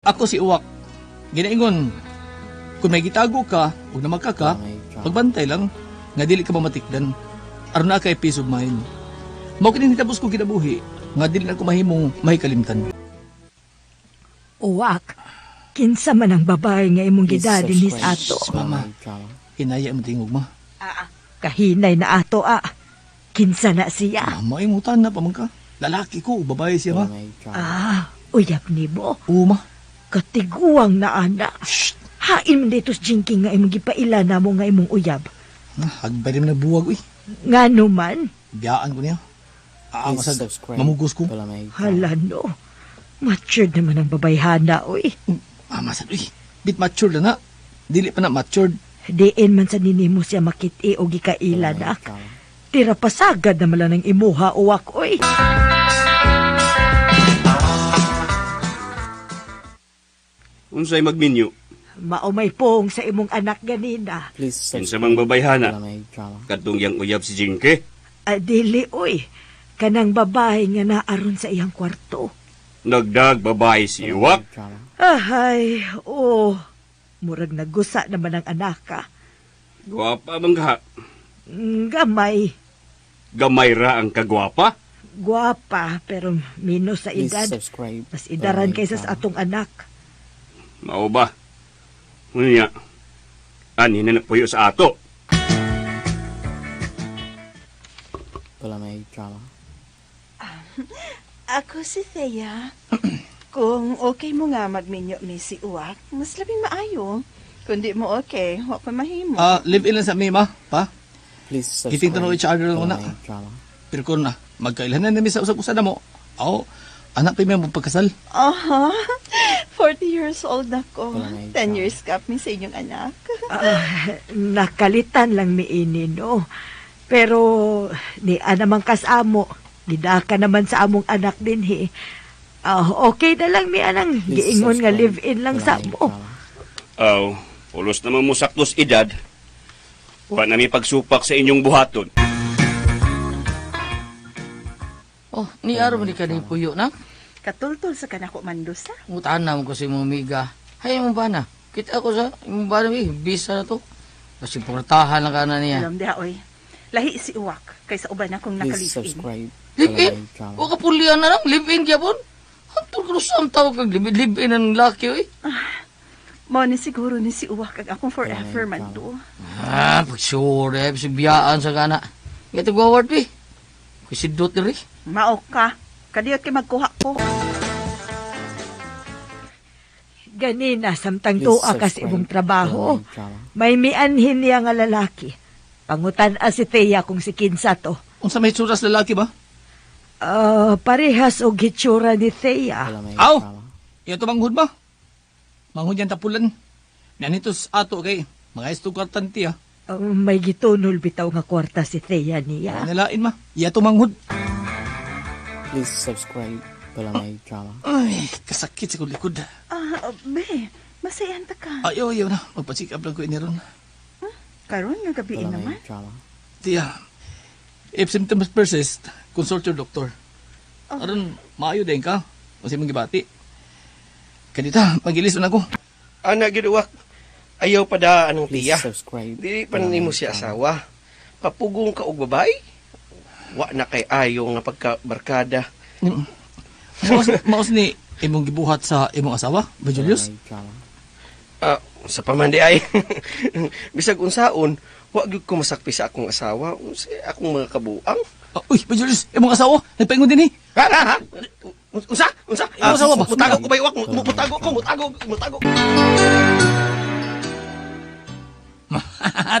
Ako si Uwak. Ginaingon, kung may gitago ka ug namaka ka, pagbantay lang nga dili ka mamatikdan. Aron naa kay peace of mind. Mao kini nitapos ko kinabuhi nga dili na ko mahimong mahikalimtan. Uwak, kinsa man ang babae nga imong Please gidadi ni subscribe. ato. Mama. Balamay Drama. Hinaya mo tingog ma. Kahinay na ato ah. Kinsa na siya. Mama, imutan na pa man ka. Lalaki ko, babae siya ma. Balamay Drama. Ah, uyab nimo. Oo ma. Katiguang na ana. Shh! Hain man dito sa Jinky nga imong gipaila namo nga imong uyab. Ah, hagbay rin na buwag uy. Nga naman, Biyaan ko niya. Ah, Please masag, subscribe. mamugos ko. Balamay Drama. hala no. Matured naman ang babayhana, uy. Ah, masad uy. Bit mature na na. Dili pa na matured. Diin man sa ninimo siya makiti o gikaila Balamay na. Drama. Tira pasagad naman lang ang imuha, uwak, uy. Unsay magminyo? Maumay pong sa imong anak ganina. Please Kinsa subscribe. mang babayhana? Balamay Drama. Kadtong yang uyab si Jinke. Adili, uy. Kanang babae nga naaron sa iyang kwarto. Nagdag babae si Balamay Iwak. Drama. Ahay, oh. Murag nagusa naman ang anak ka. Gwapa man ka. Gamay. Gamay ra ang kagwapa. Guwapa, pero minus sa Please edad. subscribe. Mas idaran Balamay kaysa sa Drama. atong anak. Mao ba? Unya. Ani na napuyo sa ato. Balamay Drama. Ako si Thea. Kung okay mo nga magminyo mi si Uwak, mas labing maayo. Kung di mo okay, wa ko mahimo. Ah, live in lang sa mi ma. Pa. Please subscribe. Kiting to know each other lang una. Balamay Drama. Pero kung na, magkailan na nami sa usag-usa na mo. Aw, anak pa may pagkasal. Aha. 40 years old na ko. Wala na 10 ikaw. years gap mi sa inyong anak. Ah, nakalitan lang mi ini, no? Pero, ni anamang kasamo, gidaka naman sa among anak din, he. Ah, okay na lang mi anang Please giingon nga subscribe. live-in lang sa Balamay mo. Drama. Aw, ulos naman mo saktos edad. Wa na mi pagsupak sa inyong buhaton. Oh, ni aro man ni kaning puyo na. Katultol sa kanako mandusa. Ngutaan na mo kasi mo miga. Hay mo ba na? Kita ko sa imong ba na bisa na to. Kasi portahan lang ka na niya. Alam diha oy. Lahi si Uwak kaysa uban akong Please nakalipin. subscribe. Live in? Balamay Drama. O kapulian na lang, live in gyapon. Hantol ko sa tawag kag live, live in ang laki oy. Mo ni siguro ni si Uwak ang akong forever Wala na mando. Ah, pag sure, eh, biyaan sa kana. Nga to bi. Kusidot diri. Mao ka. Kadiyot kay magkuha ko. Ganina, samtang Please tuwa ka sa subscribe. imong trabaho, Balamay Drama. may mianhin niya nga lalaki. Pangutan a si Thea kung si Kinsa to. Unsa may itsura sa lalaki ba? Ah, parehas og hitsura ni Thea. Balamay Aw! Drama. Iya to manghud ba? Manghud yan tapulan. Nanito sa ato kay mga isto kwartan tiya. Ah, may gitunol bitaw nga kwarta si Thea niya. Nalain ma. Iya to manghud. Please subscribe. Balamay Drama. Ay, kasakit sa kong likod. Ah, be, masayan ta ka. Ayaw, ayaw na. Magpa-check up lang ko ini ron. Karon nga gabi naman. Balamay Drama. Tiya, if symptoms persist, consult your doctor. Aron, maayo din ka. Kasi mong gibati. Kanita, magilis na ako. Ana gyud Uwak. Ayaw pa daan ang Please tiya. subscribe. Dili pa nimo Balamay siya Drama. asawa. Papugong ka og babae. Wa na kay ayo nga pagkabarkada. Maos ni imong gibuhat sa imong asawa, ba Julius? Balamay Drama. Ah, sa pamandi ay. Bisag unsaon, wa gyud ko masakpi sa akong asawa, unsa akong mga kabuang. Ah, uy, ba Julius, imong asawa, nagpaingon din eh. Ha, ha, ha? Unsa? Unsa? Imong asawa ba? Mutago ko ba Uwak? Mutago ko, mutago, mutago.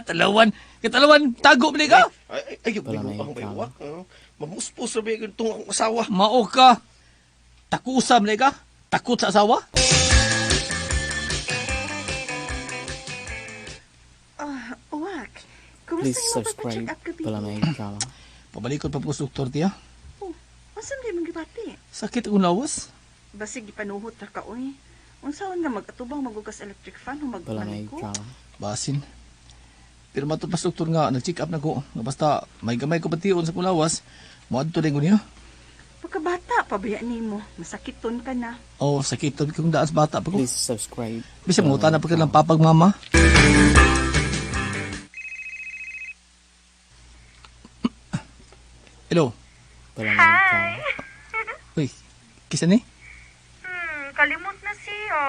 Talawan, katalawan, tago man ka. Ay, ay, ay, Balamay binuang ba Drama. Uwak? Ah, Mamuspos ra ba gyud tong akong asawa? Mao ka. Takusam na ka. Takot sa asawa. Ah, Uwak. Kumusta Please imong subscribe. pagpa-check up gabi? Balamay Drama. Pabalikot pa po sa doktor tiya. Oh, unsa man imong gibati? Sakit akong lawas. Basig gipanuhot ra ka oy. Unsaon nga mag-atubang magugas electric fan o Balamay magmaliko? Drama. Basin. Pero matod pa sa doktor nga, nag-check up na ko. Nga basta may gamay ko bation sa kong lawas, moadto din ko niya. Pagkabata Pabaya nimo, masakiton ka na. Oh, sakiton kong daan sa bata pa ko. Please subscribe. Bisa mo na pa lang papag mama. Hello. Balanay Drama. Uy, kisa ni? Kalimot na siya.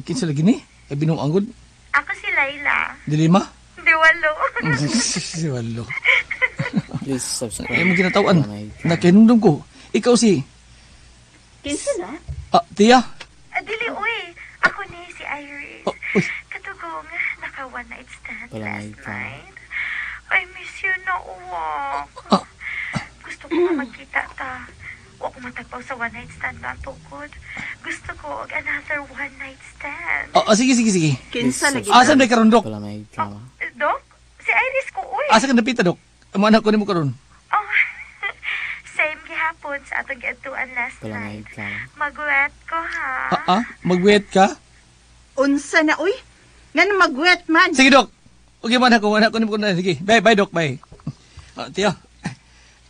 Kinsa lagi ni? Ay binuang gud. Ako si Laila. Dilima. Di walo. Si walo. Please subscribe. Ay mo ginatawan. Balanay Drama. Nakinumdum ko. Ikaw si Kinsa na? ah, Tia. Ah, dili, uy. Ako ni si Iris. Oh, uy. Katugong, naka one night stand Balanay last Drama. night. I miss you na, uwak. Ah. Gusto ko nga magkita ta. Wa ko matagpaw sa one night stand na tukod. Gusto ko og another one night stand. Ah, ah, sige sige sige. Kinsa lagi? Asa na karon dok? Balanay Drama. Eh, Dok, si Iris ko, uy. Asa ka napita dok? Amo anak ko nimo karon. Oh, same gihapon sa atong giadtuan last Balanay night. Drama. Magwet ko, ha? Ah, ah, magwet ka? Unsa na uy? Ngan magwet man. Sige dok. Okay man ako, anak ko nimo karon. Sige. Bye bye dok, bye. Ah, Tia.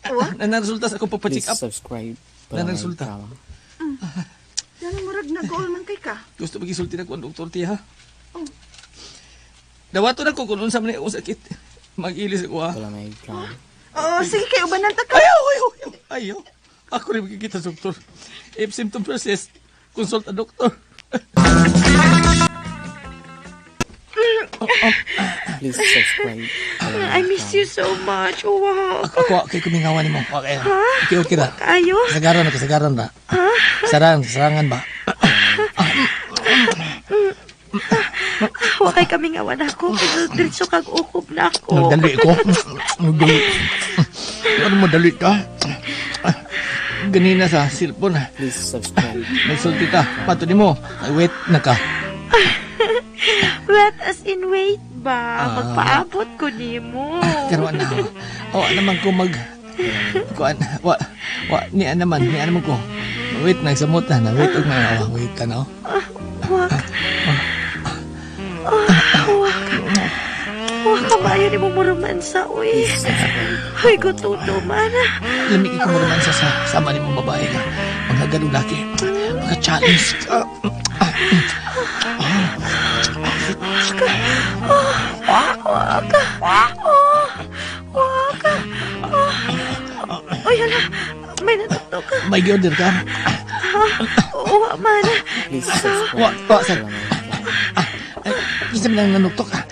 Uwak? Na resulta sa akong Please pagpa-check up. subscribe. Balanay Nanagsulta. Drama. Yan murag nag-all man kay ka. Gusto magisulti na ko ang doktor, Tia. Oh. Dawato na ko kung unsa man ni akong sakit. Mag-ilis ako ha. Balanay Drama. Oo, sige kay ubanan ta ka. Ayaw, ayaw, ayaw. Ayaw. Ako rin magkikita sa doktor. If symptom persist, consult a doctor. Please subscribe. Balanay I miss you so much, uwak. Ako, ako, kay kumingawan nimo. Okay. Okay, okay ra. Kayo? Kasagaran na, kasagaran ra. Saran, sarangan ba? Wa kay kaming awan ako. Diretso kag ukob na ako. Nagdali ko. Nagdali. Ano mo dali ka? Ganina sa cellphone. Please subscribe. Nagsulti ta. Pato nimo. Ay, wait na ka. Wait as in wait ba? Magpaabot ko nimo. Karoon na. O, naman ko mag... Kuan, wa, wa, niya naman, niya naman ko. Wait, nagsamot na. Wait, og mga, oh, wait ka na. Wak. Ah, wak. Wak kabayo ni mo romansa, uy. Please subscribe. Ay, gututo man. Lamig ka mo naman sa sama ni mong babae ka. Mga ganong laki. Mga challenge ka. Wak. Oh, wak. Oh. Uy, hala. May natuktok ka. May giorder ka. Wa man. Please subscribe. Wa, wa, sir. Balanay Drama. Ay, isa man lang nanuktok. Ah,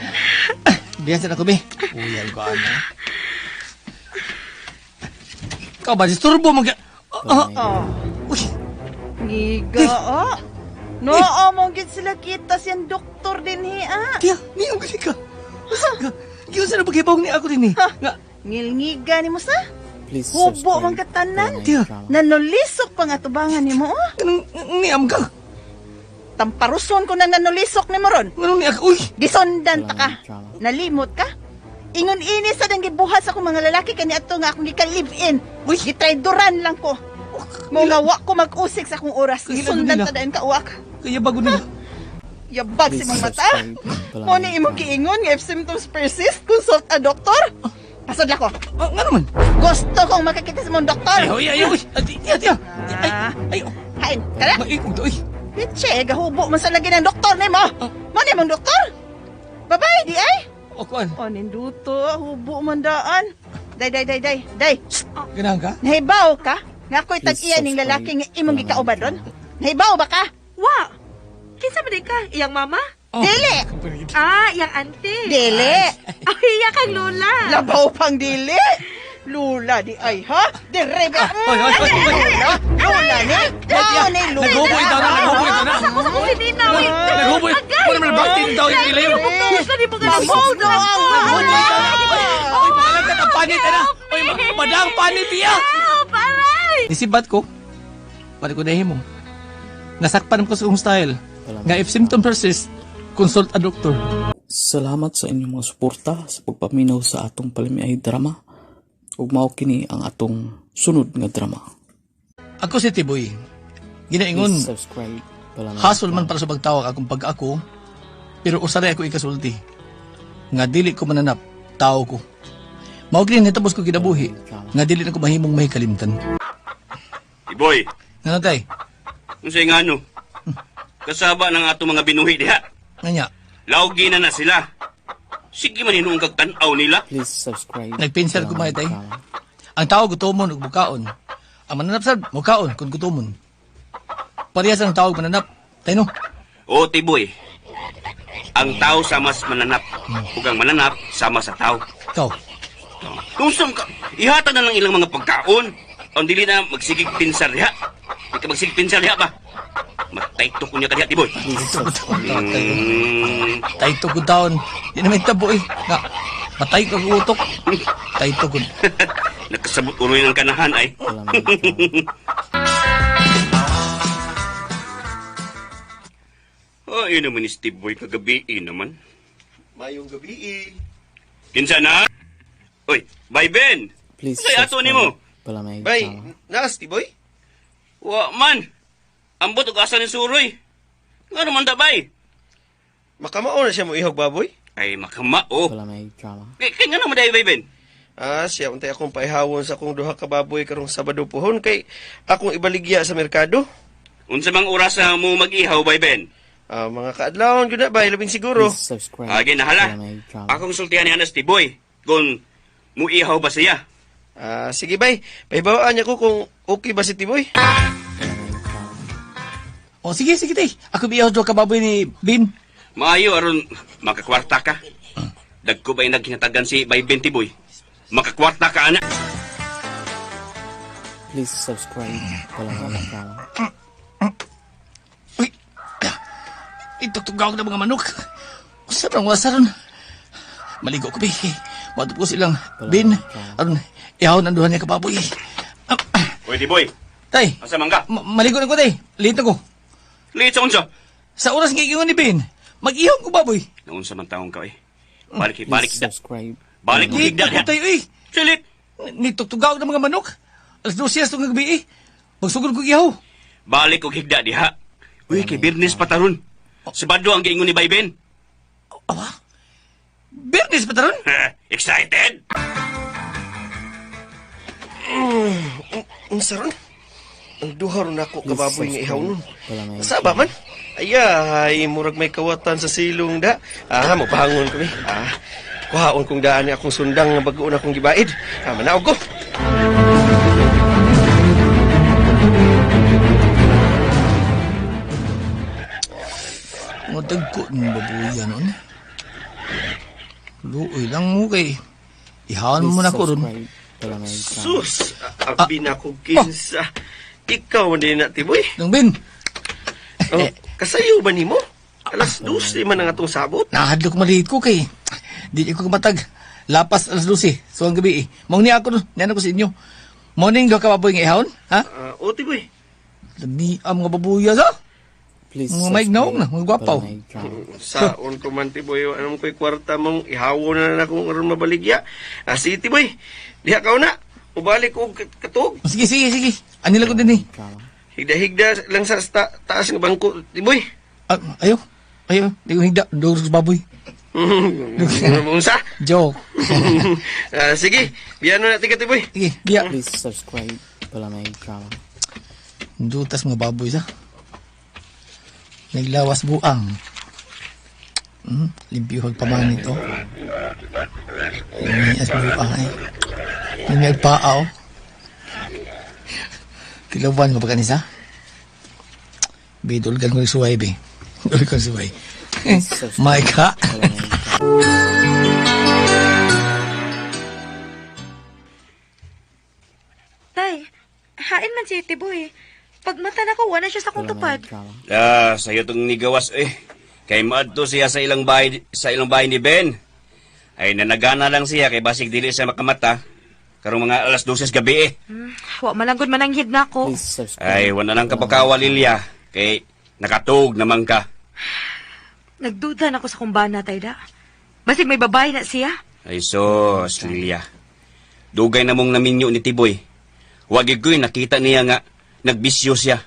Biyan sa ako, be. Uyal ko, ano. Ikaw ba, disturbo mo ka. Ah, Balanay Oh, uy, ngiga oh. No, oh, mo gid sila kita siyang doktor din hi ah. tiya, niyong gali ka. Usa ka. Giyon sa nabagibong ni ako din eh. Nga, Ngilngiga nimo sa. Please Hubo subscribe. man katanan. Balanay Tiya. Drama. Nanulisok pa nga tubangan nimo oh. Ganun, niam ka. Tamparuson ko na nanulisok nimo ron. Ganun niya ka. Uy, Gisondan ta ka. Balanay Drama. Nalimot ka? Ingon ini sa dang gibuhat sa akong mga lalaki kani ato nga akong gika-live in. Uy. Gitraydoran lang ko. Mo nga wa ko mag-usik sa akong oras. Kaya Gisundan nila. ta dayon ka uwak. kaya bago nila. Yabag si Please mong mata. subscribe. Mo ni Balanay imong Drama. giingon nga if symptoms persist, consult a doctor. Pasod ako. Ah, nga naman. Gusto kong makakita sa mong doktor. Ay, ay, ay, uy. Ay, tiya, tiya. Ay, ay, oh. Hain, kala. Maikog to, uy. Bitche, gahubo man sa lagi ng doktor nimo. Mo ni mong doktor? Babay, di ay. O, kuan. O, ninduto, hubo man daan. Day, day, day, day, day. Shh! Ganahan ka? Nahibaw ka? Nga ako'y Please tag-iya ning subscribe. lalaki nga imong Balanay gikauban ron? Drama. Nahibaw ba ka? Wa. Kinsa man di ka? Iyang mama? Oh. Dili! Ah, iyang auntie. Dili! Ay, iya kang lola. Labaw pang dili! Lula di ay ha? Dire ba? Oy, oy, oy, oy. Lula? Lula ni? Mao ni Lula. Naghubo itaw na, naghubo itaw na. Ako sa kusinina, uy. Naghubo itaw. Wala man bakit itaw yung ilayo. Gusto ni mga Mabold ang Naghubo itaw na. Oy, oy, pangalan ang panit, ana. Oy, madang panit, tiya. Paray! Nisibat ko. Pwede ko dahil mo. Nasakpan ko sa akong style. Nga if symptom persist, consult a doctor. Salamat sa inyong mga suporta sa pagpaminaw sa atong palamiay drama. Ug mao kini ang atong sunod nga drama. Ako si Tiboy. Ginaingon, Please subscribe. Balanay hasol man Drama. para sa pagtawag akong pag-ako, pero usaray ako ikasulti. Nga dili ko mananap, tao ko. Mao kini nitapos ko kinabuhi, nga dili na ko mahimong mahikalimtan. Iboy, Nga tay? Unsay ngano? Kasaba ng ato mga binuhi diha. Nga niya. Lawgi na na sila. Sige man hinuong kag tan-aw nila. Please subscribe. Nagpinsel ko, Palamay mga tay. Drama. Ang tao gutomon ug mukaon. Ang mananap sad mukaon kung gutomon. Parehas ang tao mananap. Tay no. O Tiboy, ang tao sama sa mananap ug ang mananap sama sa tao. Ikaw. Kung saan ka, ihatag na lang ilang mga pagkaon. Ang dili na magsigig pinsar diha. Di ka magsigig pinsar diha ba? Matay to kunya ka diha, Tiboy. Please subscribe. Mm, Tay to gud taon. Di na may tabo eh. Nga matay ka og utok. Tay to gud. Nakasabot uroy ng kanahan ay. Palamay Drama. Ay naman ni Steve Boy kagabi eh, naman. Mayong gabi eh. Kinsa na? Oy, bye Ben. Please Unsay ato nimo? subscribe. Palamay Bay, Drama. naas Tiboy? Wa man. Ambot og asa ni Suroy. Nga naman da bay? Makamao na siya mo ihog baboy? Ay makamao. Palamay Drama. Kay kay nga naman day bay Ben. Ah, siya untay akong paihawon sa akong duha ka baboy karong Sabado pohon kay akong ibaligya sa merkado. Unsa mang oras na mo mag-ihaw bay Ben? Ah, mga kaadlawon gyud na bay, labing siguro. Please subscribe. Agi nahala. Palamay Drama. Akong sultihan ni Anas Tiboy kung muihaw ba siya. Ah, sige bay, pahibawaan niya ko kung okay ba si Tiboy. Palamay Drama. O sige sige tay. Ako biyaw do ka baboy ni Bin. Maayo aron makakwarta ka. Dagko ba naghinatagan si Bay Ben Tiboy? Makakwarta ka ana. Please subscribe. Palamay Drama. Uy. Itugtugaw na mga manok. Usa bang wasa ron? Maligo ko bi. Wadto ko silang Bin. Aron ihaw nang duha niya ka baboy. Ah, ah, Oy Tiboy, tay, asa man ka? maligo na ko tay. Late na ko. Liit sa unsa? Sa oras nga giingon ni Bin, mag-ihaw ko baboy. Naunsa man taong ka eh. Balik balik Please da. subscribe. Balik ko Late higda na ko diha. tayo eh. Silit. Nitugtugaw na mga manok. Alas 12 sa gabi eh. Magsugod ko ihaw. Balik og higda diha. Uy, kay Birnes pa taron. Sabado ang giingon ni Bay Ben. Awa? Birnis pa taron? Excited? Unsa ron? Ang duha ron ako Please ka baboy nga ihaw nun. subscribe. Palamay Sa ba man? Ayay, murag may kawatan sa silong da. Ah, mopahangon kami. Ah, kuhaon kong daan ni akong sundang nga bag-o na akong gibaid. Ah, manaog ko. Mga dagko ng babuya noon. Luoy lang mo kay. Ihawan mo Please na ko ron. subscribe. Palamay Drama. Sus, abi na ko kinsa. Ikaw man din na Tiboy. Nang Bin, Oh, kasayo ba nimo? Alas 12 man ang atong sabot. nahadlok maliit ko kay. Di ko kamatag. Lapas alas 12. So ang gabi eh. Mong niya ako nun. Niya ko sa inyo. Morning do ka baboy nga ihawon? Ha? Ah, o Tiboy. Lami ang mga babuya sa. Please Mga may subscribe. naong na, mga gwapaw. Palamay Drama. Saon ko man Tiboy, anong ko'y kwarta mong ihawon na na akong aron mabaligya. Ah, sige Tiboy. Diha ka na. Ubalik og katog. Sige, sige, sige. Anila ko din eh. Drama. Higda-higda lang sa taas nga bangko, Tiboy. Ah, ayo. Ayo, di ko higda. Duro sa baboy. Unsa? Joke. Ah, sige, biyano na tika Tiboy. Sige, biya. Please subscribe. Palamay Drama. Dutas mga baboy sa. Naglawas buang. Limpyo pamanit oh. Lamias buang ay. Lamiag paa oh. Tilawan ko pa kanisa. Bidol gan ko yung suway be. Dul ko suway. Please subscribe. My God. Palamay Drama. Tay, hain man si Tiboy. Pagmata na ko, wala siya sa akong Palamay tupad. Drama. Ah, sayo tong nigawas eh. Kay maadto siya sa ilang bahay ni Ben. Ay nanagana lang siya kay basig dili siya makamata. Karong mga alas 12 gabi eh. Wa malanggod mananghid na ako. Please subscribe. Ay wala nang kapakawa Lilia kay nakatug naman ka. Nagduda na ako sa kumbana, tay da. Basig may babae na siya. Ay sos Lilia. Dugay na mong naminyo ni Tiboy. Wag ko'y nakita niya nga nagbisyo siya.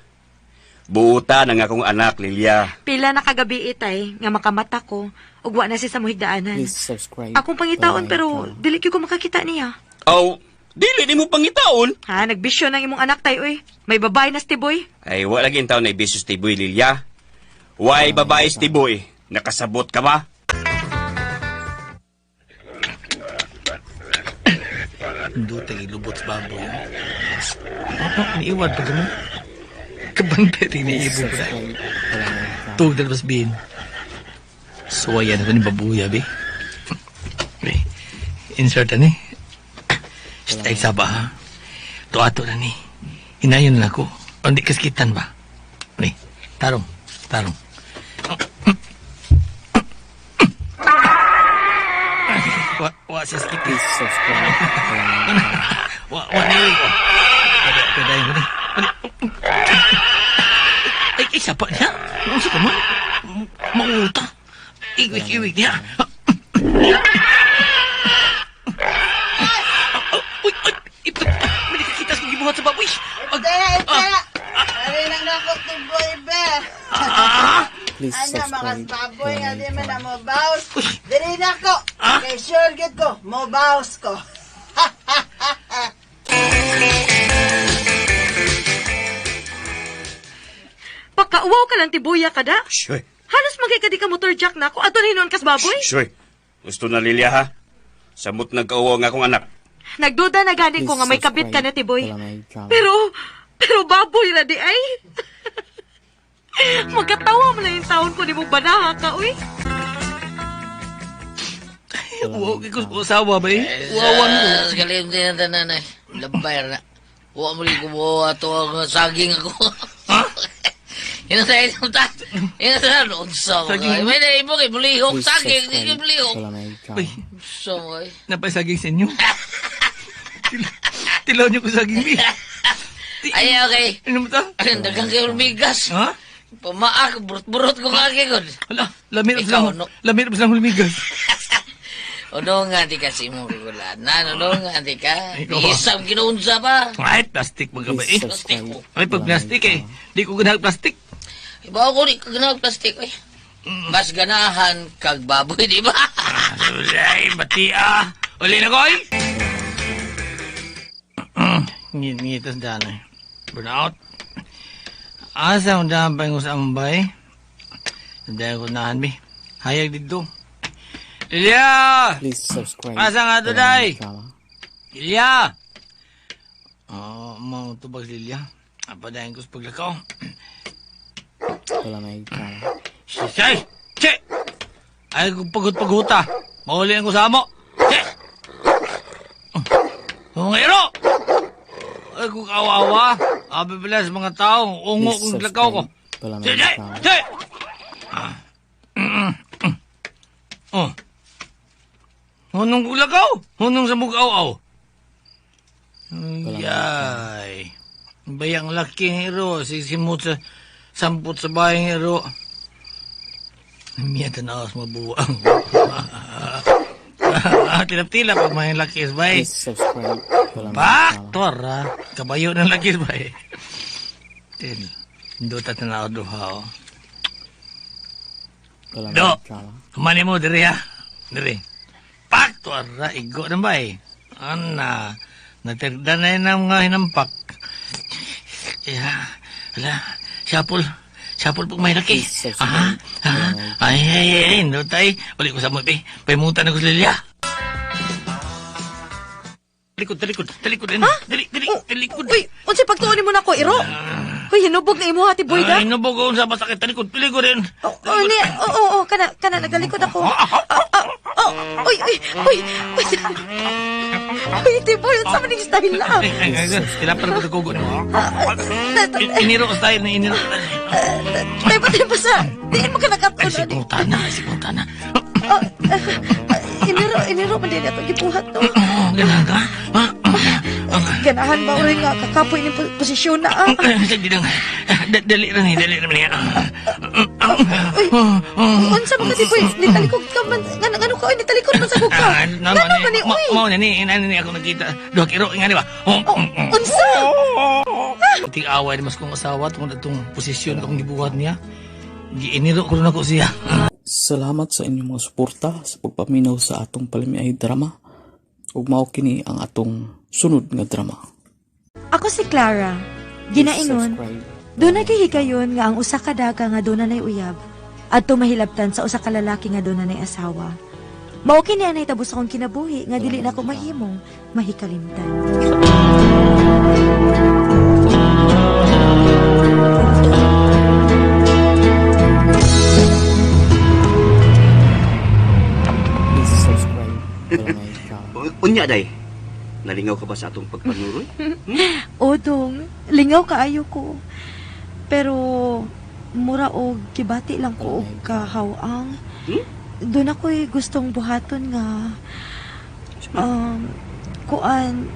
Buuta na nga akong anak Lilia. Pila na kagabi itay, nga makamata ko, ug wa na siya sa muhigdaanan. Please subscribe. Akong pangitaon Palamay pero Drama. dili gyud ko makakita niya. Aw, Dili nimo pangitaon. Ha, nagbisyo ng imong anak tayo, uy. May babae na si Tiboy. Ay, wala lagi taon na ibisos Tiboy, Lilia. Why babae si Tiboy? Nakasabot ka ba? Duta gilubot sa baboy. Oh, niiwad pa mo. Kabantay rin Please niibo pa. subscribe. Palamay Drama. Tug dalbas bin. Suwayan na ni babuya, be. Be, insert na ni. Stay sa ba, ha? Tuato na ni. Hinayon na ako. Hindi kaskitan ba? Ni, tarong, tarong. Wa, wa sa skipis. Please subscribe. Palamay Drama. Wa, wa ni. Pwede, pwede yun ni. Ay, ay, sapa niya. Ano sa man? Mauta. Iwik, iwik niya. Uy, uy, ito. May nakakita sa gibuhat sa baboy. Tara, tara. Ari nang nako Tiboy be. Please Ano subscribe. makas baboy nga Palamay di man na Drama. mo baws. Diri na ko. Kay sure gid ko, mo baws ko. Pakauwaw ka lang, Tibuya ka da. Shoy, Halos magay ka di ka motor jack na ako. Ato na hinuon kas baboy. shoy. Gusto na Lilia ha? Samot nagkauwa nga akong anak. Nagduda na gani ko Please nga may kabit ka na, subscribe. Tiboy. Palamay Drama. Pero baboy na di ay. Magkatawa mo na yung taon ko ni mong banaha ka, uy. Wow, kay ko usawa ba eh? Wawan ko. Galim din ang tanan ay. Labay na. Huwag mo rin kumuha ito ang saging ako. Ha? Yun ang tayo ng ta. Yun ang tayo. Unsa mo. Saging? May naibo kay bulihok Please saging. Di subscribe. kay bulihok. Palamay Drama. Uy, Unsa mo ay. napasaging sa inyo. Tilaw niyo ko saging eh. Ay, okay. Ano mo ta? Ang dagang kayo lumigas. Ha? Pamaak, burot-burot ko kaging. Hala, lamir Ikaw, silang, no? lamir silang hulmigas. Ano nga di ka si mong regular. Ano nga di ka? Ikaw ba? Isang ginuunsa pa. Ay, plastic mga ba Please eh. subscribe. Ay, pag plastic eh. Di ko ganahag plastic. Iba ako di ka ganahag plastic. Ay. Mas ganahan kag baboy, di ba? Ay, bati ah. Uli na ko ay. Ngitas daan eh. Burnout. Asa ang daan pa yung sa ambay? Dahil ko nahan bi. Hayag dito. Ilya! Please subscribe. Asa nga to, Palamay Day? Drama. Ilya! Oo, oh, mga tubag si Ilya. Apadahin ko sa paglakaw. Palamay Drama. Sisay! Che! Ay, kung pagod-paguta. Mahuli ang kusamo. Che! Oh, ero! Ay, kung kawawa. Abi pala sa mga tao. Ungo Please kong lakaw ko. subscribe. Palamay Che! Che! Drama. Che! Oh. Hunong kong lakaw. Hunong sa mugaw-aw. Ay. Bayang laki ng ero. Sisimot sa sampot sa bahay ng ero. Miya tanawas mabuang. Tilap-tilap pag may laki sa bahay. Please subscribe. Palamay Drama. Baktor ah. Kabayo ng laki sa bahay. Tin. Duta tanaw duha oh. Palamay Do. Drama. Kumani mo diri ha. Diri. Paktor ra igo na ba eh. Ana. Natirda na yun ang mga hinampak. Ya, ala, sapol. Sapol pag may laki. Please subscribe. Aha, aha. Ay, ay, ay, ay, no tay. Uli ko sa mo, be. Paimutan ako sa Lilia. Talikod, talikod, talikod. Ha? Dali, dali, talikod. Uy, unsay pagtuon nimo nako, iro? Uy, hinubog na imo hati boy da. Ay, nubog ko sa masakit. Talikod, talikod rin. Oh, oh, ni, oh, oh, oh, kana, kana, nagalikod ako. Ah, ah, oh, uy, uy, uy, uy. Uy, Tiboy, unsa man ning style na? Ay, ay, ay, ay, Tilapan ko sa kugo. Ah, Iniro style na iniro. Tayo pa, tayo pa sa, diin mo ka Ay, nakatuon. si Puntana, si Puntana. Oh, iniro, iniro man din ato gibuhat no. Oh, ganun ka? Ha? Ganahan ba rin nga kakapoy ni posisyon na ah. Sige lang. Dali lang eh, dali lang niya. Uy, unsa man ka Tiboy, nitalikod ka man, ngano ngano ka, uy, nitalikod man sa ka. Ngano man ni, uy. Mao na ni, inano ni ako nakita. Duha kiro, nga di ba? Oh, unsa? Ting away mas kong asawa tungod atong posisyon akong gibuhat niya. Giiniro ko rin ako siya. Salamat sa inyong mga suporta sa pagpaminaw sa atong palamiay drama. Ug mao kini ang atong sunod nga drama. Ako si Clara. Please Ginaingon, subscribe. doon higayon nga ang usa ka daga nga doon nay uyab adto mahilabtan sa usa ka lalaki nga doon nay asawa. Mao kini ang nahitabo sa akong kinabuhi nga dili na ko mahimong mahikalimtan. Please subscribe. Balanay Drama. Unya, day. Nalingaw ka ba sa atong pagpanuroy? Odong, lingaw kaayo ko. Pero mura og gibati lang ko og kahawang. Hmm? Doon ako'y gustong buhaton nga kuan,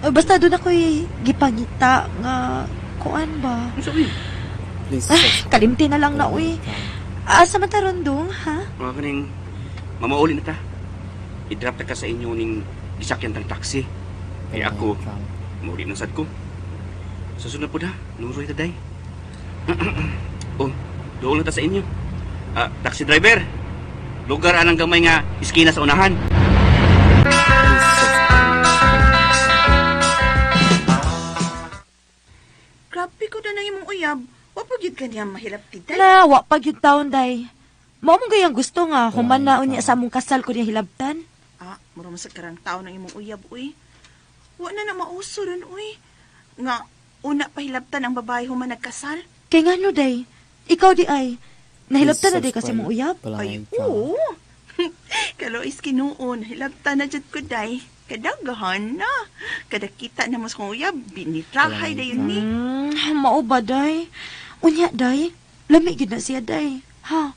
basta doon ako'y gipangita nga kuan ba. Ano sabi? Please subscribe. Kalimti na lang na uy. Balanay Drama. Asa man ta ron dong, ha? Mga kaning, mamauli na ta. I-drop ta ka sa inyo ning gisakyan tang taxi. Kaya ako, Balanay Drama. mauli na sad ko. Sa sunod po na, nuroy ta, day. Oh, doon na ta sa inyo. Ah, taxi driver, lugar anang gamay nga iskina sa unahan. Please subscribe. Grabe ko na nang imong uyab. Wa pa gyud kaniya mahilabti day. Na, wa pa gyud taon day. Mao mong gayang gusto nga human na unya sa among kasal ko niya hilabtan. Ah, mura man sa karang tao ng imong uyab uy. Wa na na mauso ron uy. Nga una pa hilabtan ang babae human nagkasal. Kay ngano day? Ikaw di ay nahilabtan na Please day kasi mong uyab. Balanay Ay, Drama. oo. Kalois kinuon, hilabtan na jud ko day. Kadagahan na. Kadakita na mo sa kong uyab, binitrahay dayon ni. Mao ba day? Unya day, lami gid na siya day. Ha?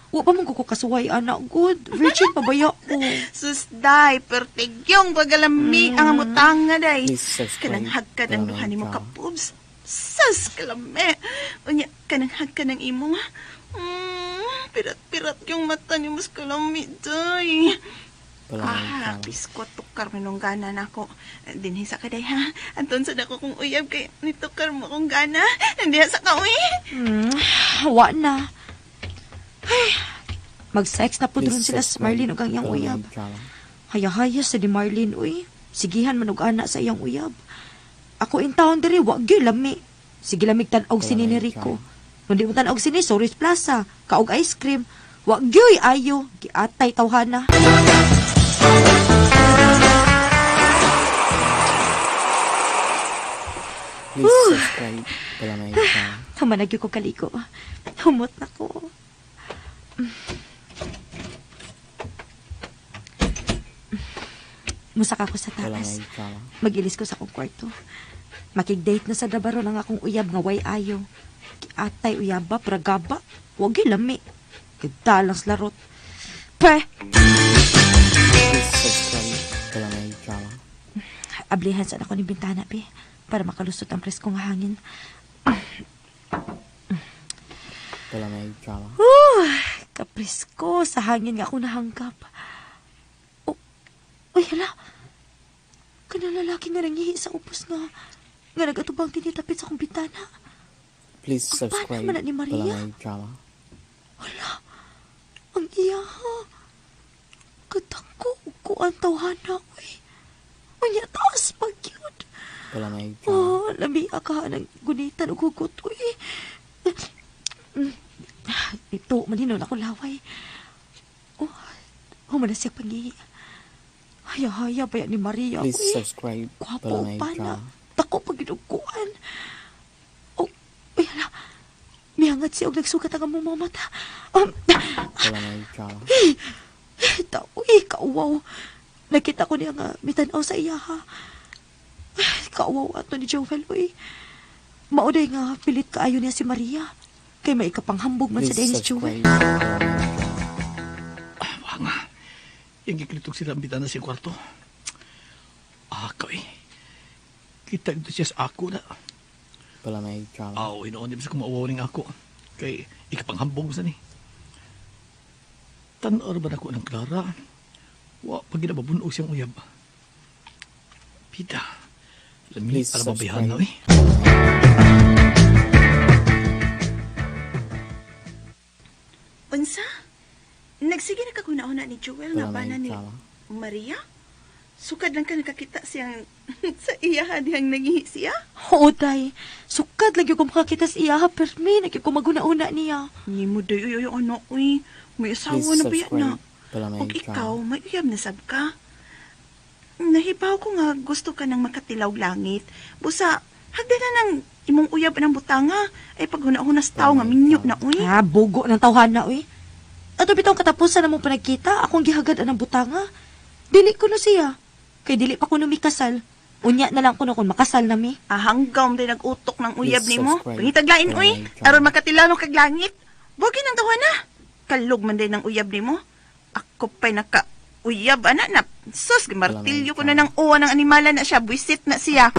Wa pa man ko kasuway ana good. Virgin pa baya ko. Sus day, pertigyong pagalami ang amutang nga day. Please subscribe. Kanang hagkan ang duha Balanay nimo Drama. ka pubs. Sus, kalami. Unya, kanang hagkan ang imong. Pirat-pirat yung mata ni mas kalami, day. Balanay Ah, Drama. biskot tukar minong gana nako. Dinhi sa kaday ha. Anton sa dako kong uyab kay nitukar mo akong gana. Hindi sa ka uy. Wa na. Ay, mag-sex na po Please ron sila sa subscribe. Marlene ug ang iyang Balanay uyab. Drama. Haya-haya sa ni Marlene, uy. Sigihan man og ana sa iyang uyab. Ako in town diri, wa gyud lami. Sige lamig tan-og sini ni Rico. Kung di mo tan-og sini, Soris Plaza, kaog ice cream. Wa gyud ayo, giatay tawhana. Please subscribe. Balanay Drama. Human na gyud ko kaligo. Humot na ko. Musaka ko sa taas. Balanay Drama. Magilis ko sa akong kwarto. Makig-date na sa dabaro lang akong uyab nga way ayo. Atay uyaba, pragaba. Wag gyud lami. Kadalang sa larot. Pe! Please subscribe. Balanay Drama. Ablihan sa ako ni bintana, be. Para makalusot ang preskong hangin. Balanay Drama. Kapresko sa hangin nga ako nahanggap. Oh, uy, hala. Kanang lalaki nga nangihi sa upos nga. Nga nagatubang tinitapit sa akong bintana. Please Ang pana subscribe. man na ni Maria. Balanay Drama. Hala, ang iya ha. Kadako ko ang tawhana, uy. Unya, taas pag yun. Balanay Drama. Oh, lami ka ng gunitan ug hugot, uy. Ito, malinaw na ako laway. Oh, humana siya pangihi. Haya-haya ba yan ni Maria, Please uy. subscribe. Kwapo Balanay pa na. Drama. Dako pag ginuguan. Oh, uy, hala. Mihangat siya og nagsugat ang among mga mata. Balanay Drama. Ta, uy, kauwaw. Nakita ko niya nga mitanaw sa iya ha. Ay, kauwaw ato ni Jovel, uy. Mauday nga pilit kaayo niya si Maria. Kay may ikapanghambog man sa Please dayon si Joel. subscribe. Balanay Drama. Wa nga. Yung giklitok sila ang bitana sa kwarto. Ako eh. Kita ito siya sa ako na. Balanay Drama. Aw, inoon di ba sa kumauwaw ning ako. Kay ikapanghambog sa ni. Tan-aw ba na ko ng Clara? Wa, pag ginababunog siyang uyab. Pita, lami Please para mabayhan subscribe. na eh. Unsa? Nagsige na kagunauna ni Joel nga Balanay bana ni Drama. Maria? Sukad lang ka nakakita siyang sa iya dihang nangihi siya. Oo, day. Sukad lagi ko makakita sa iya, ha. Permi, lagi ko maguna-una niya. Nimo day uy uy ano uy. May asawa Please na ba yan na? subscribe. Palamay Og ikaw, may uyab na sab ka. Nahibaw ko nga gusto ka ng makatilaw langit. Busa, hagda na ng imong uyab ng butanga. Ay paghuna-hunas tao nga minyo na uy. Ah, bugo ng tawhana, uy. Ato bitong katapusan na mong panagkita, akong gihagad ang butanga. Dili ko na siya. Kay dili pa ko numikasal. Unya na lang ko na kung makasal na mi. Ah, hanggaw day nag-utok ng uyab Please nimo. subscribe. Pangitaglain uy. Palamay Aron makatilaw no kag langit. Bugi ng tawa na. Kalog man day ng uyab nimo. Ako pa'y naka uyab ana na. Sus, gimartilyo ko na ng uwa ng animala na siya. Buisit na siya.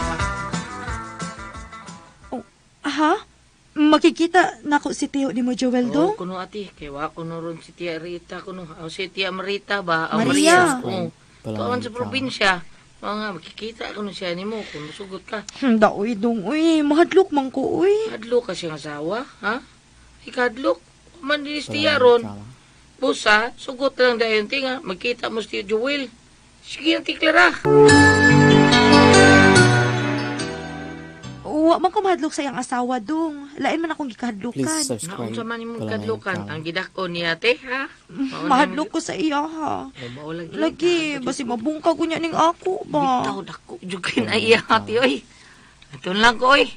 Oh, aha? Makikita nako si Tio ni mo Joel Oo, do? kuno ate. Kay wa kuno ron si Tia Rita kuno. O si Tia Marita ba? O, Maria. Oo. Palamay Tuan sa drama. probinsya. Mga makikita kuno siya nimo kung musugot ka. Daoy dong, uy. Mahadlok man ko, uy. Hadlok ka siyang asawa, ha? Ikadlok. Man din si Tia Palamay ron. drama. Busa, sugot lang dayon tinga. Magkita mo si Tio Joel. Sige, Ate Clara. Wa man ko mahadlok sa iyang asawa dong. Lain man akong Please gikahadlokan. subscribe. Naunsa man imong Palamay kadlukan drama. ang gidako ni ate, ha? Mahadlok ko sa iya, ha. Mao lagi. Lagi, basi mabungkag ko niya ning ako ba? Bitaw dako jud kay na iya ate oy. Aton lang ko oy.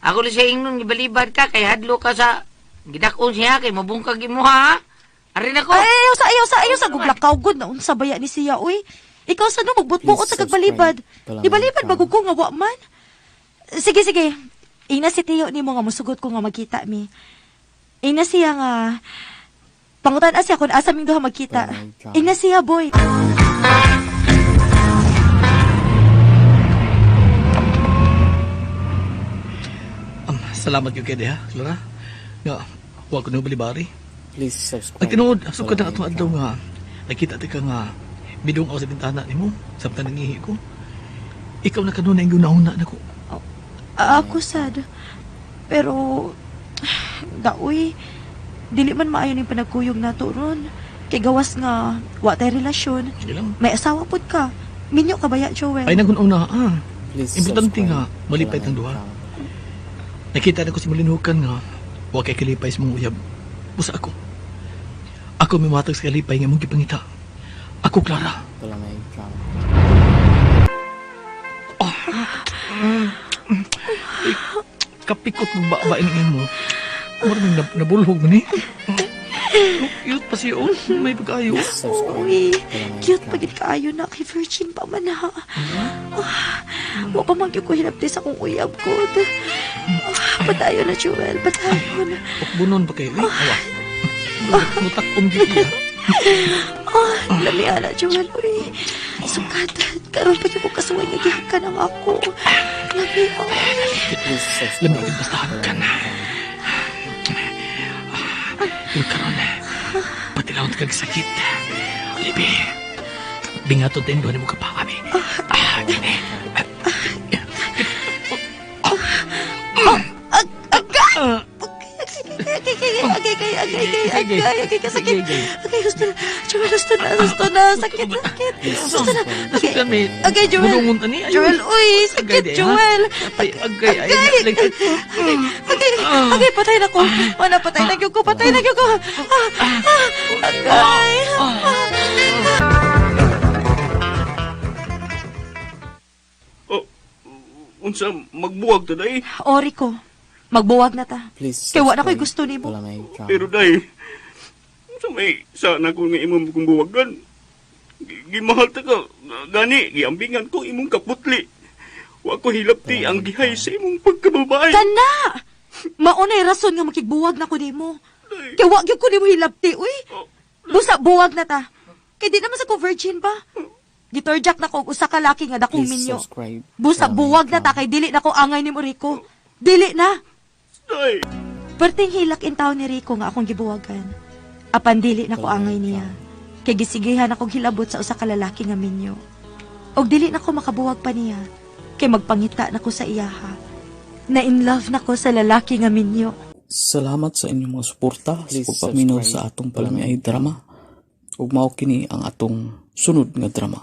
Ako lang siya ingnon gibalibad ka kay hadlo ka sa gidakon siya kay mabungkag imo ha. Ari na ko. Ay, ayaw sa, ayaw sa, ayaw sa. Gublakaw gud na unsa baya ni siya, uy. Ikaw sa no, magbutbuot Please sa kagbalibad. subscribe. Palamay Ibalibad drama. bago ko nga wa man. Sige, sige. Ingna si Tiyo nimo nga musugot ko nga magkita mi. Ingna siya nga pangutan siya kung asa ming duha magkita. Palamay drama. Ingna siya, boy. Salamat gyud kay diha, Clara. Nga, wa ko nimo balibari. Please subscribe. Ang tinuod, sukad na Palamay atong adlaw drama. nga nakita ti ka nga midong ako sa bintana nimo samtang nangihi ko. Ikaw na kanunay ang gunahuna nako. Ako sad. Pero daoy dili man maayo ning panagkuyog nato ron. Kay gawas nga wa tay relasyon. Sige lang. May asawa pud ka. Minyo ka baya, Joel? Ay nagununa ah. Please Importante subscribe. nga malipay Palamay tang duha. drama. Nakita na ko si Malinukan nga wa kay kalipay sa mong uyab. Busa ako. Ako may matag sa kalipay nga mong gipangita. Ako, Clara. Palamay drama. Kapikot ng ba ing imo. Mura nang nabulhog man eh. Cute pa siya oh. May pag-ayo. Please subscribe. Uy, Palamay cute drama. pa gid kaayo na kay virgin pa man ha. Ah, wa pa man gyud ko hinabti sa akong uyab gud. Ah, patayo na Joel, patayo na. Ukbunon pa kayo eh. Awa. Mutak-om gyud iya. Ah, lami ana Joel, uy. Sukat, karon pa gyud ko kasuway nga gihakan ang ako. Lami oy. Please subscribe. Lami gyud basta hagkan. Palamay drama. Pero karon, patilawon kag sakit. Libi. Bingato din doon mo ka pa kami. Ah, gini. Agay! Agay, agay, agay, agay, agay, agay, agay, kasakit. Agay, gusto na. Joel, gusto na, gusto na. Sakit, sakit. Gusto na. Sakit kami. Agay, Joel. Budungon ani. Ayaw. Joel, uy, sakit, Agay, di, ha? Joel. Ay, agay, ay, Agay! like, Agay, agay, agay, patay na ko. Wala, patay na gyud ko, patay na gyud ko. Ah, ah, Agay. Oh, unsa magbuwag ta day? Ori ko, magbuwag na ta. Please Kay wa na ko'y subscribe. gusto nimo. Palamay drama. Pero day, unsa may sana ko nga imong kong buwagan. Gimahal ta ka, gani, giambingan ko imong kaputli. Wa ko hilabti ang gihay sa imong pagkababae. Kana! Maunay rason nga makigbuwag na ko nimo. Kay wa gyud ko nimo hilabti, uy. Busa buwag na ta. Kay di naman sa ko virgin ba? Gitorjak na ko og usa ka laki nga dakong Please minyo. subscribe. Busa Palamay buwag na ta drama. kay dili na ko angay nimo Rico. Dili na. Day, Perting hilak in taon ni Rico nga akong gibuwagan. Apan dili na ko angay niya. Kay gisigihan akong hilabot sa usa ka lalaki nga minyo. Og dili na ko makabuwag pa niya. Kay magpangita na ko sa iyaha. Na in love na ko sa lalaki nga minyo. Salamat sa inyong mga suporta sa Please pagpaminaw subscribe. sa atong palamiay drama. Ug mao kini ang atong sunod nga drama.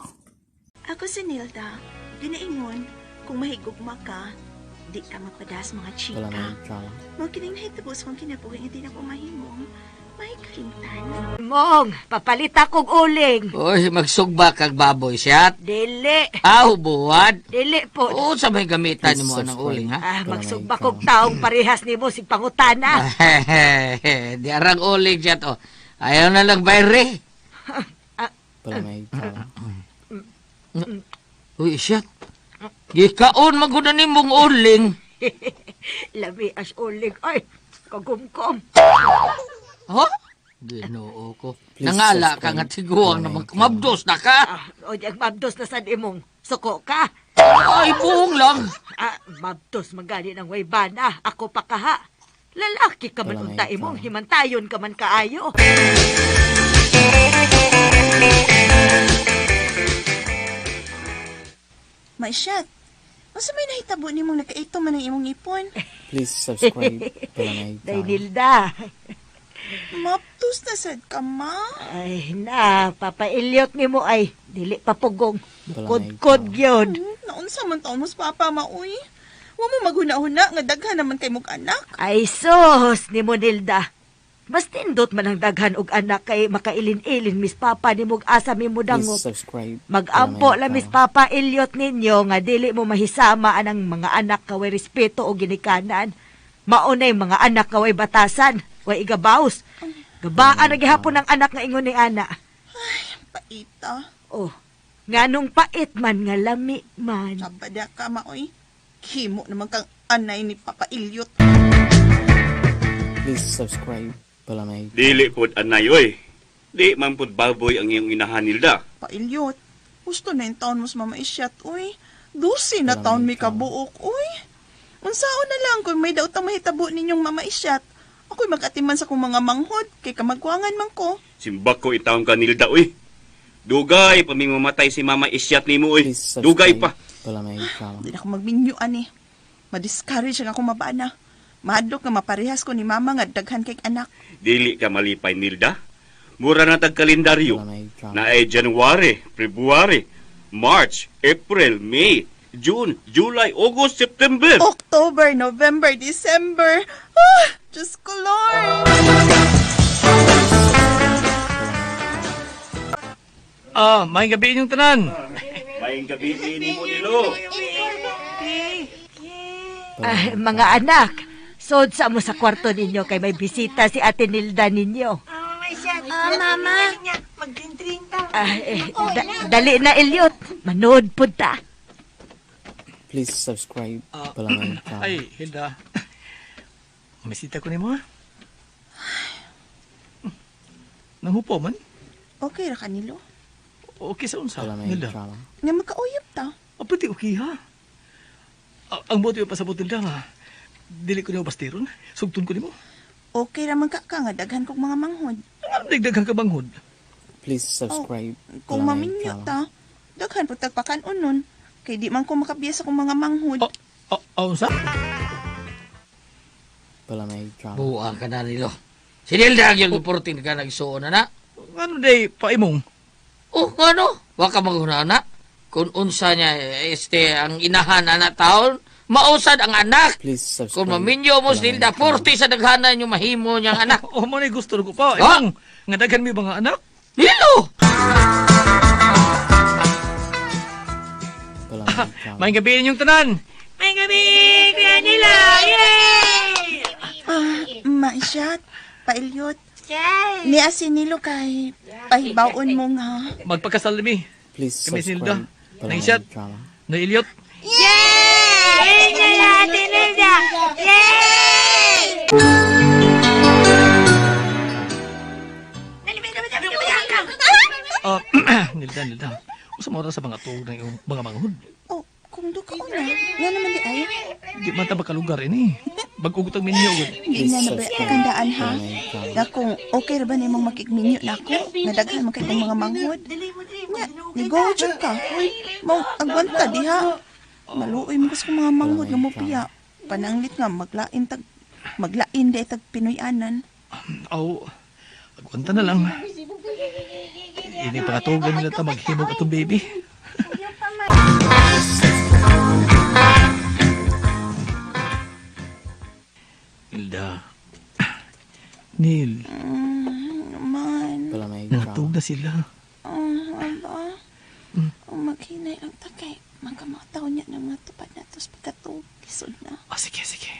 Ako si Nilda. Ginaingon, kung mahigugma ka, di ka magpadas mga chika. Mao kining nahitabo sa akong kinabuhi nga di na ko mahimong may kalimtan. Mong, papalit akong uling. Uy, magsugba kag baboy siyat. Dili. Aw, buwad. Dili po. Oo, sa may gamitan nimo ng uling, ha? Ah, magsugba kog taong parehas nimo sig pangutana. Di arang uling siya to. Ayaw na lang bayre. Uy, siyat. Gikaon maguna nimong uling. Lami as uling. Ay, kagumkom. Ha? Ginoo ko. Nangala ka nga tiguang na magmabdos na ka. Ah, o di ang mabdos na sad imong. Suko ka. Ay, buong lang. Ah, mabdos magali ng waybana. Ako pa kaha. Lalaki ka man unta imong, himantayon ka man kaayo. Maisyat, unsa may nahitabo nimong nakaito man ang imong ipon? Please subscribe Palamay Day Drama. Nilda. Maptos na sad ka, ma. Ay na, Papa Elliot nimo ay dili pa pugong. Kod-kod yun. Naunsa man taon mo sa papa, maoy. Wa mo maghuna-huna nga daghan naman kay mong anak. Ay sus, nimo Nilda. Mas tindot man ang daghan og anak kay makailin-ilin mis papa nimo og asa mimo Please dangop. subscribe Magampo Palamay la mis Drama. Papa Elliot ninyo nga dili mo mahisama anang mga anak kaway respeto o ginikanan. Maunay mga anak kaway batasan, way igabaws. Gabaan na gihapon ang anak nga ingon ni ana. Paita. Oh, nganong pait man nga lami man. Sabada ka, maoy. Himo naman kang anay ni Papa Ilyot. Please subscribe Palamay Drama. Dili pod anay oy. Di man pod baboy ang iyong inahan Nilda. Pa Ilyot, gusto na yung taon mo sa Mama Isyat, uy. 12 na taon may kabuok, uy. Unsaon na lang kung may daotang mahitabo ninyong Mama Isyat. Ako'y magatiman sa kong mga manghod, kay kamagwangan man ko. Simbak ko itawon ka Nilda oy. Dugay pa mi mamatay si Mama Isyat nimo oy. Please Dugay subscribe pa. Palamay Drama. Hindi na ako magminyuan eh. Madiscourage ang akong mabana. Mahadlok nga maparehas ko ni Mama nga daghan kay anak. Dili ka malipay Nilda. Mura na tag kalendaryo. Palamay Drama. Na ay January, February, March, April, May, June, July, August, September. October, November, December. Ah, Diyos ko, Lord! Ah, may gabi inyong tanan. May gabi nimo Nilo. Ah, mga anak, sod sa mo sa kwarto ninyo kay may bisita si Ate Nilda ninyo. Ah, mama. Ah, eh, dali na, Elliot. Manood pud ta. Please subscribe Palamay Drama. Ay, Hilda. Misita ko nimo ha. Nanghupo man. Okay ra kanilo. Okay sa unsa, Palamay Nilda. Drama. Nga magkauyab ta. Pwede okay ha. Ang buti pa sa Nilda nga. Dili ko nimo bastiron. Sugton ko nimo. Okay ra man ka ka nga daghan kog mga manghod. Ang dagdagan ka banghod. Please subscribe Kung Palamay maminyo Drama. ta, daghan pud tagpakanon nun. Kay di man ko makabiya sa kong mga manghod. Oh, oh, oh, unsa? Palamay Drama. Buang ka na nilo. Si Nilda ang yung 14 ka nagsuon na na. Ano day paimong? Oh, ano? Wa ka maghuna na. Kung unsa niya, este, ang inahan na taon, mausad ang anak. Please subscribe Kung maminyo mo si Palamay Nilda, Drama. 40 sa daghanan yung mahimo niyang anak. Oh, mo na gusto ko pa. Ah! Imong nga daghan mi mga anak. Nilo! Palamay Drama. May gabi inyong tanan. May gabi, Kuya Nila! Yay! Ah, maisyat, pailyot. Ni asinilo kay pahibaon mo nga. Magpakasal mi. Please Kami si Nilda. subscribe Palamay Nang shot. Drama. Na Elliot. Yay! Nila, Ate Nilda! Yay! Ah, Nilda, Nilda. Usa mo sa mga tuog ng iyong mga manghod. Oh, kung do ka una, nga naman di ay. Di man ta makalugar ini. Bag-ugot ang minyo gud. Hindi na na ba kandaan ha? Palamay Drama. Na kung okay ra ba nimong makigminyo nako, nga daghan man kay kong mga manghod. Nya, nigo jud ka. Mao agwanta diha. Maluoy mo sa mga manghod nga mopiya. Pananglit nga maglain tag maglain di tag Pinoy-anan. Aw, agwanta na lang. Ini pangatugan nila ta maghimog atong baby. Neil, Naman. nangatog na sila. Oh, aba. Maghinay lang ta kay magkamataw niya ng mga tupad na tos pagkatug. Lisod na. Oh, sige, sige.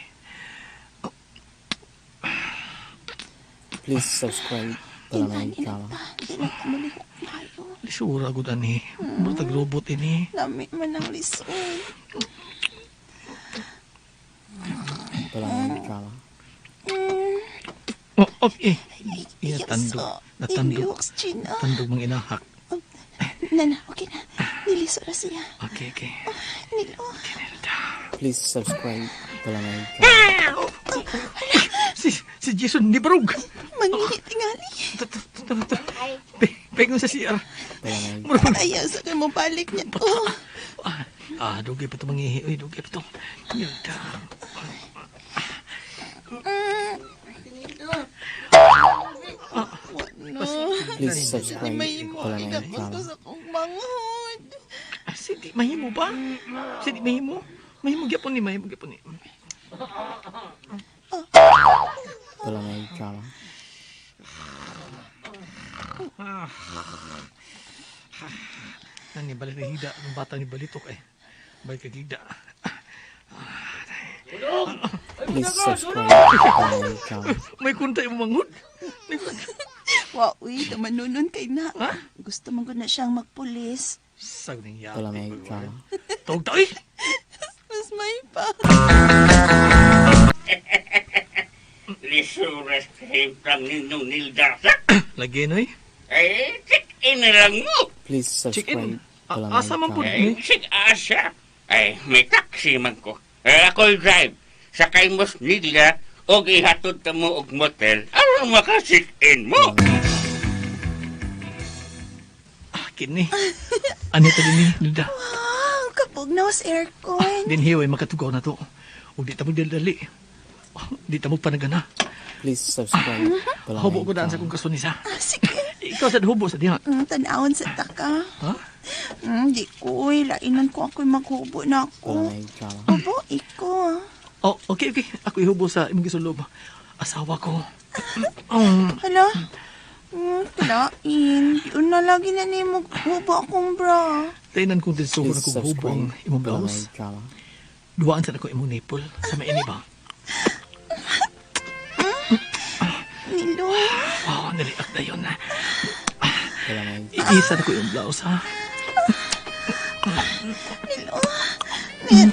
Please subscribe Palamay Kinahanglan Drama. ta. Di na ta mulihok tayo. Lisura gud ani. Murag robot ini. Lami man ang lisod. Palamay Drama. Oh, oh, eh. Iya, Yes, tandog. oh. Natandog. Ilihok, Gina. Tandog mang inahak. Nana, okay na. Nilisod na siya. Okay, okay. Nilo. Please subscribe Palamay Drama. Si Jason ni Barug. Manghihit tingali. Peg sa CR. Palamay Murag Ayaw sa kayo mo balik niya. Oh. Ah, dugay pa to mangihi. Uy, dugay pa to. Yun, No. Please subscribe Mahimo. Palamay Idapos ko Drama. sa kong manghod. Ah, sige, mahimo ba? Sige, mahimo. Mahimo gyapon ni, mahimo gyapon ni. Palamay Drama. Nani balik na higda ang bata ni balitok eh. Balik kag higda. Please subscribe Palamay Drama. May kuntay mo manghod. May kuntay. Wa, uy, tamanunon kay na. Gusto man ko na siyang magpulis. Sag ning yati. Palamay Drama. Tawag ta oy. Mas may pa. Lisuras sa ninyong Nilda. Lagi noy. Eh, check-in na lang mo. Please Check in. subscribe Palamay Asa man pud Drama. ni? Eh, sig asa. Ay, may taxi man ko. Eh, ako'y drive. Sakay mo sa Nilda og ihatod ta mo og motel aron maka-check-in mo. Ah, kini. Ano ta dinhi, Nilda? Wow, kapog na was aircon. Dinhi way makatugaw na to. Ug di ta mo dali. Di ta mo panagana. Please subscribe Palamay Hubo ko daan sa Drama. kong kasunisa. Ah, sige. Ikaw sa hubo sa diha. Tanawon sa taka. Ha? Di ko, uy. Lainan ko ako'y maghubo na ako. Palamay Drama. Hubo, iko. ah. Oh, okay, okay. Ako ihubo sa imong gisulob. Asawa ko. Hala? Lain. Yun na lagi na ni mo hubo akong bra. Tainan kong dinsuhon Please akong hubo subscribe ang imong Palamay blouse. Drama. Duwaan sa nako imong nipple. Sa maini ba? Nilo. Wow, naliak na yun. Palamay Drama. Iisa na ko yung blouse, ha? Nilo. Nil.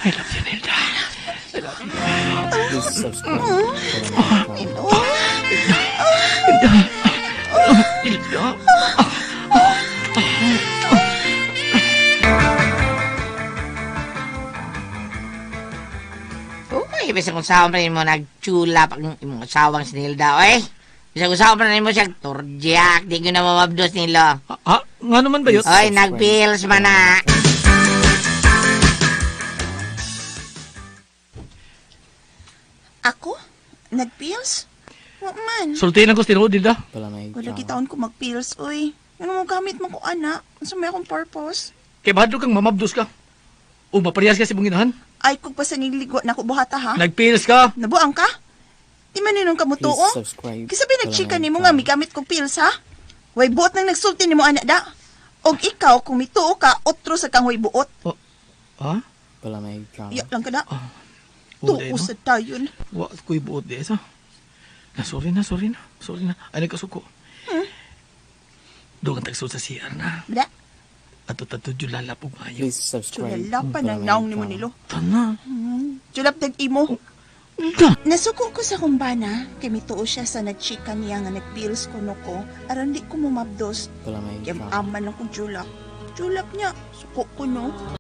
I love you, Nilda. I love you. Please subscribe Palamay Drama. Nilo. Nilda. Uy, bisan kung saan pa rin mo nagtsulap ang imong asawang si Nilda, oy. Bisan kung saan pa rin mo siya turjak, di ko na mamabdos nila. Ah, nga naman ba yun? Oy, nagpills man na. Ako? Nagpills? Wa man. Sultihan ko sa tinuod, Nilda. Palamay Wala Drama. kitaon ko magpills, uy. Ano mo gamit mo ko, ana? Unsa may akong purpose? Kay bahadlo kang mamabdos ka. O maparehas ka sa imong ginahan. Ay, kung pa sa niligo na ko buhata, ha? Nagpills ka. Nabuang ka? Di man ninong Please kamutuo? subscribe Kisa ba nagchika Palamay nimo nga Drama. migamit kong pills, ha? Way buot nang nagsulti nimo ana da. Og ikaw kung mituo ka, otro sa kang way buot. Oh, ha? Palamay Drama. Iya lang ka da. Tuo, Tuo no? sa dayon. Wa ko'y buot di sa. Na sorry na, sorry na. Sorry na. Ay nagkasuko. Doon ang tagsud sa CR na. Bda, Ato tato julalap og maayo. Please subscribe chulala pa ng Palamay naong nimo Drama. nilo. Tana. Julap dag imo. Nilda. Nasuko ko sa kumbana, kay mituo siya sa nagchika niya nga nagpills kuno ko, aron di ko mumabdos. Palamay Kaya Drama. aman lang kong julap. Julap niya, suko ko no.